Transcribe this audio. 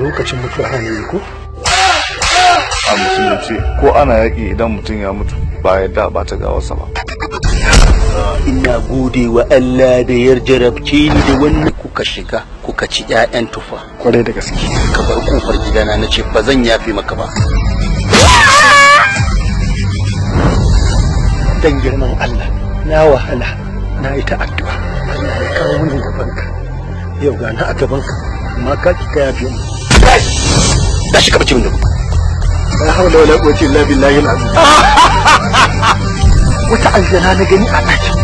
Lokacin mutuwa ne ko? A Musulunci, ko ana yaƙi, idan mutum ya mutu, ba yadda ba ta gawarsa ba. Ina gode wa Allah da ya jarabce ni da wannan. Kuka shiga kuka ci 'ya'yan tufa. Kwarai da gaske. Ka bar kofar gidana na ce, ba zan yafe maka ba. Dan girman Allah, na wahala, na yi ta addu'a Allah ya kawo ni gabanka. Yau ga na a gabanka, amma ka ki ka yafe mu. Tashi ka bace min da La hawla wala quwwata illa billahi al-azim. Wata aljana na gani a ɗakin.